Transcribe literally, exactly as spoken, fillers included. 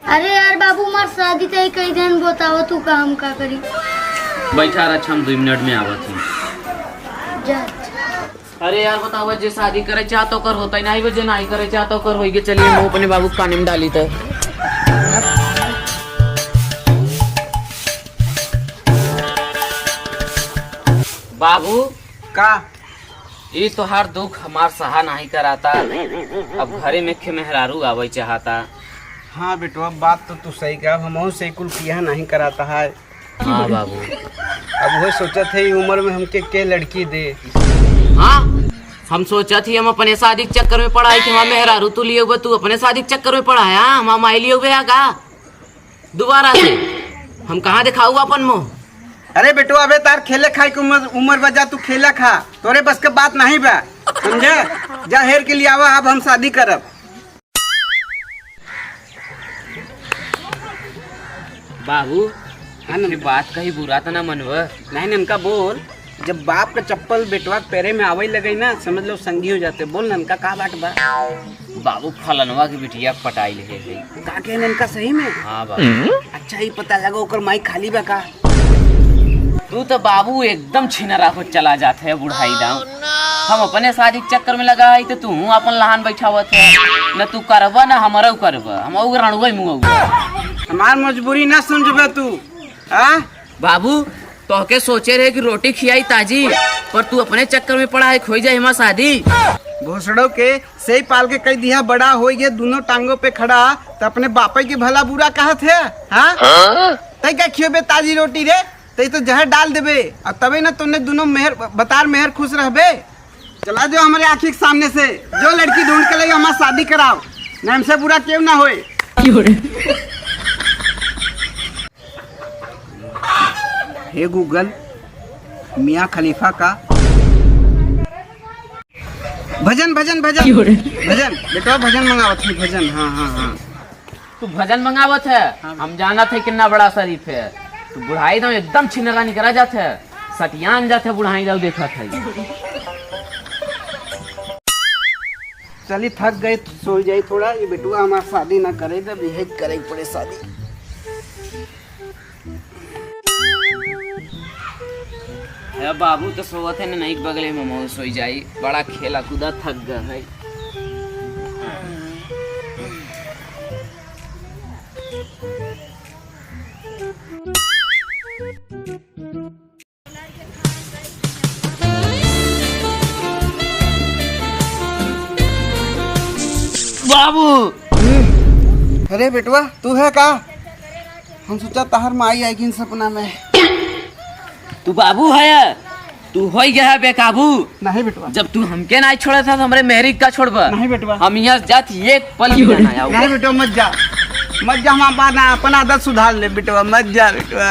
अरे यार बाबू, हमार शादी तय कई दिन बतावा, तू काम का करी? बैठा रह, हम दो मिनट में आवत हई। जा। अरे यार बतावा, जे शादी करे चाहत ओकर होता ही नहीं, जे नहीं करे चाहत ओकर होई के। चलिए, मुँह अपने बाबू के काने में डाली तो। बाबू। का? ई तोहार दुख हमार सहा नहीं कराता। अब घरे में खे मेहरारू आवे चाहता। हाँ बेटवा, बात तो तू सही कहा, हमहू से कुल किया नहीं कराता है। हाँ बाबू। अब वो सोचत है, ई उम्र में हमके के लड़की दे। हाँ, हम सोचत ही हम अपने शादी के चक्कर में पड़ा है कि हमार मेहरारू तू लियो बे, तू अपने शादी के चक्कर में पड़ा है। हाँ, हमार माई लियो बे, आ का? दोबारा से हम कहाँ दिखाऊ अपन मुँह? अरे बेटवा, अबे तार खेले खाए के उम्र, उम्र बा, जा तू खेला खा, तोरे बस के बात नहीं बा, समझे? जा हेर के लिए आवा, अब हम शादी करब। बाबू, हाँ ये नंद। बात कहीं बुरा तो ना मनवा। नहीं ननका, बोल। जब बाप का चप्पल बेटवा के पैरे में आवे लगे ना, समझ लो संगी हो जाते। बोल ननका, का बात बा? बाबू, फलनवा के बिटिया पटाई ले है। का के ननका, सही में? हाँ बाबू। अच्छा, ई पता लगा ओकर माई खाली बा का? तू तो बाबू एकदम छिनरा हो चला जात है बुढ़ाई दाम। हम अपने शादी के चक्कर में लगा है तो तू अपन लहान बैठावत है। न तू करबा न हमरऊ करबा, हम ऊ रणुआ मुआ। हमार मजबूरी ना समझबा तू, हाँ? बाबू, तोहके सोचे रहे कि रोटी खियाई ताजी, पर तू अपने चक्कर में पड़ा है, खोई जाए हमार शादी। भोसड़ो के सही पाल के कह दिया, बड़ा हो गया, दोनों टांगों पे खड़ा, तो अपने बापे के भला बुरा कहत है, हाँ? हाँ? तै का खियोबे ताजी रोटी रे? तै तो जहर डाल देबे, और तबे ना तोने दोनों मेहर, बतार मेहर खुश रहबे। चला जो हमारे आँखी के सामने से, जो लड़की ढूंढ के लेके हमार शादी कराओ, ना हमसे बुरा केहू ना होए। हे Google, मियाँ खलीफा का भजन, भजन, भजन, भजन, बेटवा भजन मंगावत है, भजन, हाँ, हाँ, हाँ। तू भजन मंगावत है, हाँ। हम जानत है कितना बड़ा शरीफ है। तू बुढ़ाई दम एकदम छिनरा निकरा जात है, सटियान जात है बुढ़ाई दम देखत है। चली थक गए, सो जाई थोड़ा। ये बेटवा हमार शादी ना करे, तब यही करे पड़े शादी। ए बाबू तो सोवत है ना, नहीं बगले में मौज सोई जाई, बड़ा खेला कूदा थक गए है। बाबू। अरे बेटवा, तू है का? हम सोचा तहर माई आएगी सपना में। तू बाबू है, तू होई गया है बेकाबू। नहीं बेटवा। जब तू हमके नहीं छोड़ा था तो हमरे मेहरी का छोड़बा? नहीं बेटवा। हम यहाँ जात एक पल भी ना आया। नहीं बेटवा, मत जा, मत जा, हम अपना, अपना आदत सुधार ले बेटवा, मत जा बेटवा।